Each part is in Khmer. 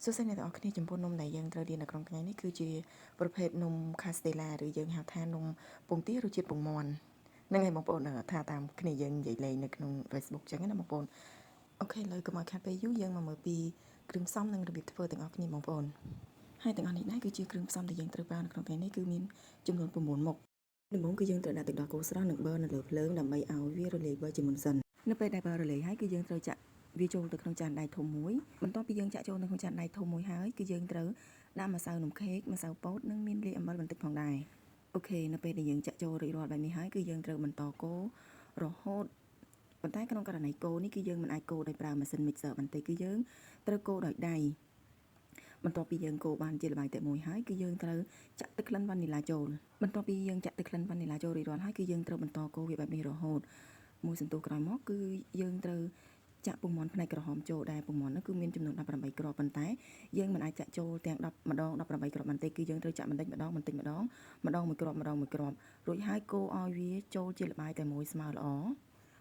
សួស្តីអ្នកទាំងអស់គ្នាចំពោះនំដែលយើងត្រូវរៀននៅក្នុងថ្ងៃនេះគឺជាប្រភេទនំ Castella ឬយើងហៅថានំពងទារសជាតិពងមាន់ហ្នឹងហើយបងប្អូនថាតាមគ្នាយើងនិយាយលេងនៅក្នុង Facebook ចឹងណាបងប្អូន OK ឥឡូវកុំឲ្យខាតពេលយូរយើងមកមើលពីគ្រឿងផ្សំនិងរបៀបធ្វើទាំងអស់គ្នាបងប្អូនហើយទាំងអស់នេះដែរគឺជាគ្រឿងផ្សំដែលយើងត្រូវប្រើនៅក្នុងថ្ងៃនេះគឺមានចំនួន9មុខដំបូងគឺយើងត្រូវដាក់ទឹកដោះគោស្រស់និងប័រនៅលើភ្លើងដើម្បីឲ្យវារលាយប័រជាមុនសិននៅពេលដែលប័ររលាយហើយគឺយើងត្រូវចាក់វាចូលទៅក្នុងចានដែកធំមួយបន្ទាប់ពីយើងចាក់ចូលនៅក្នុងចានដែកធំមួយហើយគឺយើងត្រូវដាក់ម្សៅនំខេកម្សៅពោតនិងមានលាយអំបិលបន្តិចផងដែរ OK នៅពេលដែលយើងចាក់ចូលរួចរាល់បែបនេះហើយគឺយើងត្រូវបន្តកូររហូតប៉ុន្តែក្នុងករណីកូរនេះគឺយើងមិនអាចកូរដោយប្រើម៉ាស៊ីន mixer បន្តិចគឺយើងត្រូវកូរដោយដៃបន្ទាប់ពីយើងកូរបានជាល្បាយតែមួយហើយគឺយើងត្រូវចាក់ទឹកក្លិនវ៉ានីឡាចូលបន្ទាប់ពីយើងចាក់ទឹកក្លិនវ៉ានីឡាចូលរួចរាល់ហើយគឺយើងត្រូវបន្តកូរវាបែបនេះរហូតមួយសន្ទុះក្រោយមកគឺយើងត្រូវចាក់ពងមាន់ផ្នែកក្រហមចូលដែលពងមាន់នោះគឺមានចំនួន18គ្រាប់ប៉ុន្តែយើងមិនអាចចាក់ចូលទាំង10ម្ដង18គ្រាប់បន្តិចគឺយើងត្រូវចាក់បន្តិចម្ដងបន្តិចម្ដងម្ដងមួយគ្រាប់ម្ដងមួយគ្រាប់រួចហើយកូរឲ្យវាចូលជាល្បាយតែមួយស្មើល្អ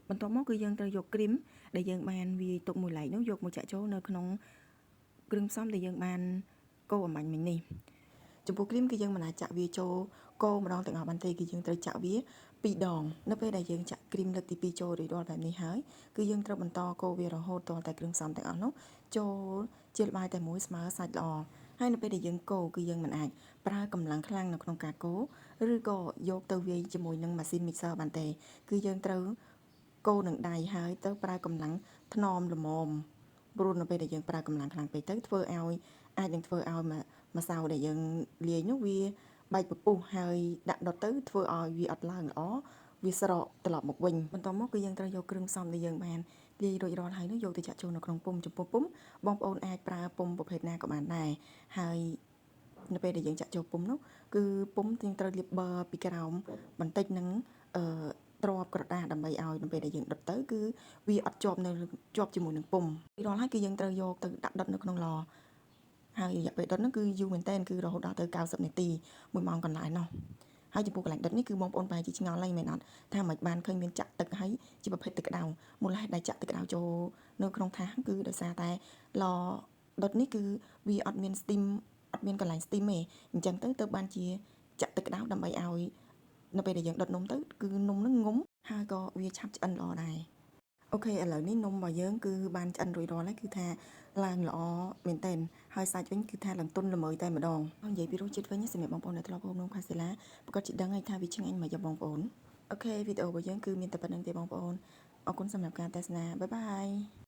បន្ទាប់មកគឺយើងត្រូវយកគ្រីមដែលយើងបានវាយទុកមួយឡែកនោះយកមកចាក់ចូលនៅក្នុងគ្រឿងផ្សំដែលយើងបានកូរអម្បាញ់មិញនេះចំពោះគ្រីមគឺយើងមិនអាចចាក់វាចូលកូរម្ដងទាំងអស់បានទេគឺយើងត្រូវចាក់វាពីរដងនៅពេលដែលយើងចាក់គ្រីមលើកទី2ចូលរួចរាល់បែបនេះហើយគឺយើងត្រូវបន្តកូរវារហូតទាល់តែគ្រឿងផ្សំទាំងអស់នោះចូលជាល្បាយតែមួយស្មើសាច់ល្អហើយនៅពេលដែលយើងកូរគឺយើងមិនអាចប្រើកម្លាំងខ្លាំងនៅក្នុងការកូរឬក៏យកទៅវាយជាមួយនឹងម៉ាស៊ីន mixer បានទេគឺយើងត្រូវកូរនឹងដៃហើយទៅប្រើកម្លាំងថ្នមល្មមព្រោះនៅពេលដែលយើងប្រើកម្លាំងខ្លាំងពេកទៅធ្វើឲ្យអាចនឹងធ្វើឲ្យម្សៅដែលយើងលាយនោះវាបែកពពុះហើយដាក់ដុតទៅធ្វើឲ្យវាអត់ឡើងល្អវាស្រកត្រឡប់មកវិញបន្ទាប់មកគឺយើងត្រូវយកគ្រឿងផ្សំដែលយើងបានលាយរួចរាល់ហើយនោះយកទៅចាក់ចូលនៅក្នុងពុម្ពចំពោះពុម្ពបងប្អូនអាចប្រើពុម្ពប្រភេទណាក៏បានដែរហើយនៅពេលដែលយើងចាក់ចូលពុម្ពនោះគឺពុម្ពយើងត្រូវលាបប័រពីក្រោមបន្តិចនឹងអឺទ្រាប់ក្រដាសដើម្បីឲ្យនៅពេលដែលយើងដុតទៅគឺវាអត់ជាប់នៅជាប់ជាមួយនឹងពុម្ពរាល់ហើយគឺយើងត្រូវយកទៅដាក់ដុតនៅក្នុងឡហើយរយៈពេលដុតហ្នឹងគឺយូរមែនតើគឺរហូតដល់ទៅ90នាទី1ម៉ោងកន្លះនោះហើយចំពោះកន្លែងដុតនេះគឺបងប្អូនប្រហែលជាឆ្ងល់ហើយមែនអត់ថាមិនបានឃើញមានចាក់ទឹកហើយជាប្រភេទទឹកក្តៅមូលហេតុដែលចាក់ទឹកក្តៅចូលនៅក្នុងថាសគឺដោយសារតែឡដុតនេះគឺវាអត់មាន steam អត់មានកន្លែង steam ទេអញ្ចឹងទៅទៅបានជាចាក់ទឹកក្តៅដើម្បីឲ្យនៅពេលដែលយើងដុតនំទៅគឺនំនឹងងុំហើយក៏វាឆាប់ឆ្អិនល្អដែរ OK ឥឡូវនេះនំរបស់យើងគឺបានឆ្អិនរួចរាល់ហើយគឺថាឡើងល្អមែនទែនហើយសាច់វិញគឺថាឡើងទន់ល្មើយតែម្ដងនិយាយពីរសជាតិវិញសម្រាប់បងប្អូនដែលធ្លាប់ហូបនំខាសេឡាប្រកាសជាដឹងហើយថាវាឆ្ងាញ់មកយកបងប្អូន OK វីដេអូរបស់យើងគឺមានតែប៉ុណ្ណឹងទេបងប្អូនអរគុណសម្រាប់ការទស្សនាbye bye.